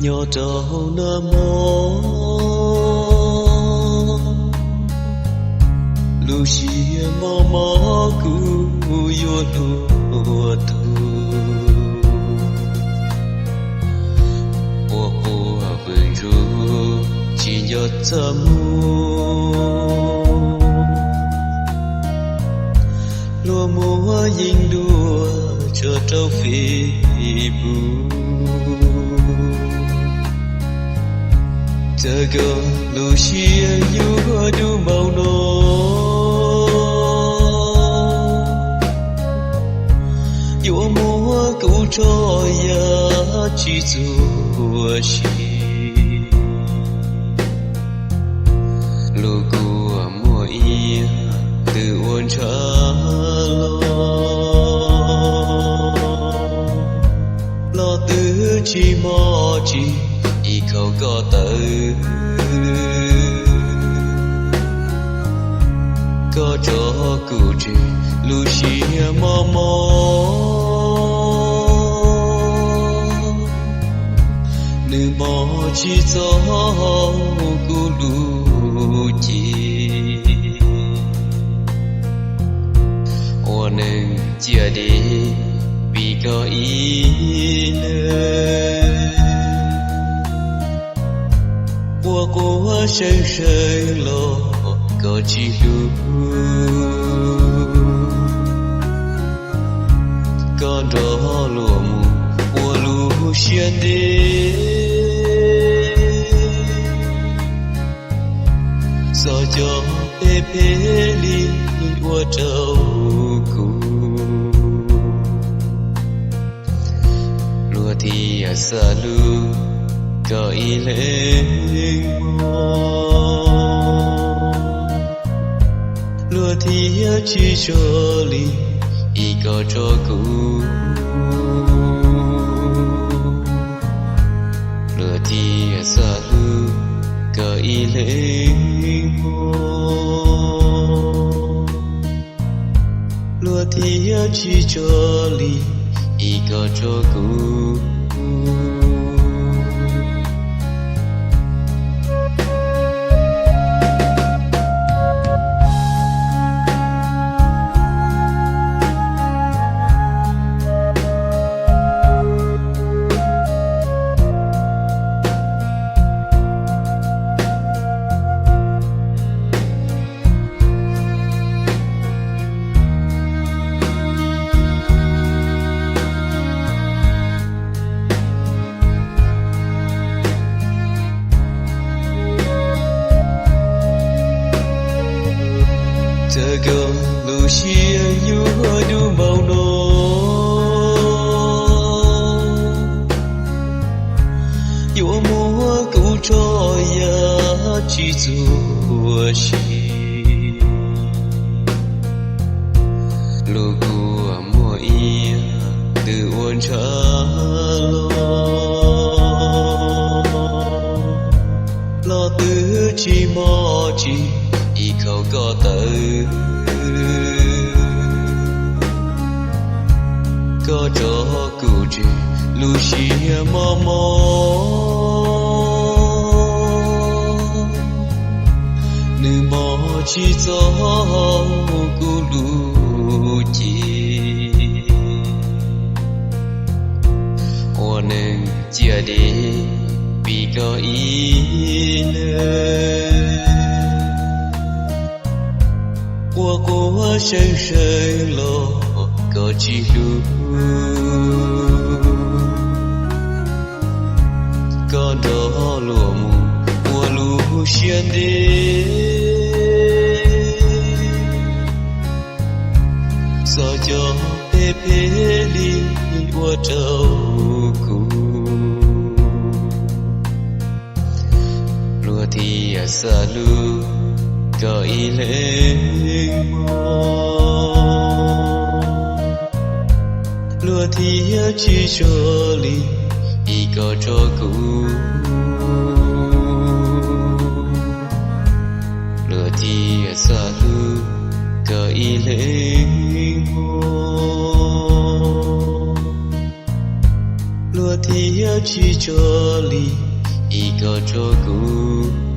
Nyob rau nag hmo, lub siab mob mob kuv yuav luag tug, ua quas vwm ntsug tsis nco txaj muag, luag muab yeeb nduaj tso rau Facebook. Txawm koj lub siab yuav dub npaum no, yuav muab kuv tso yam tsis txuag sim. Lub kua muag ib yam twb ua ntshav los, los twb tsis mos tsis ib khaus koj tawm. Koj tso kuv tseg lub siab mob mob, nws mos tsis txog kuv lub cev. Ua neeg ciaj di vim koj ib leeg, ua quas seev seev los koj tsis hlub. Koj nrog luag mus ua lub siab ntev, txog cov phem phem li ua rau kuv. Luag thiaj xav hlub koj ib leeg mog, luag thiaj tsis tso li ib koj tso kuv. Luag thiaj xav hlub koj ib leeg mog, luag thiaj tsis tso li ib koj tso kuv. Txawm koj lub siab yuav dub npaum no, yuav muab kuv tso yam tsis txuag sim. Lub kua muag ib yam twb ua ntshav los, los twb tsis mos tsis ib khaus koj tawm. Koj tso kuv tseg lub siab mob mob, nws mos tsis txog kuv lub cev. Ua neeg ciaj di vim koj ib leeg, ua quas seev seev los koj tsis hlub. Koj nrog luag mus ua lub siab ntev, txog cov phem phem li ua rau kuv. Luag thiaj xav hlub koj ib leeg mog, luag thiaj tsis tso li ib koj tso kuv. Luag thiaj xav hlub koj ib leeg mog, luag thiaj Yog tsis tso li, ib koj tso kuv.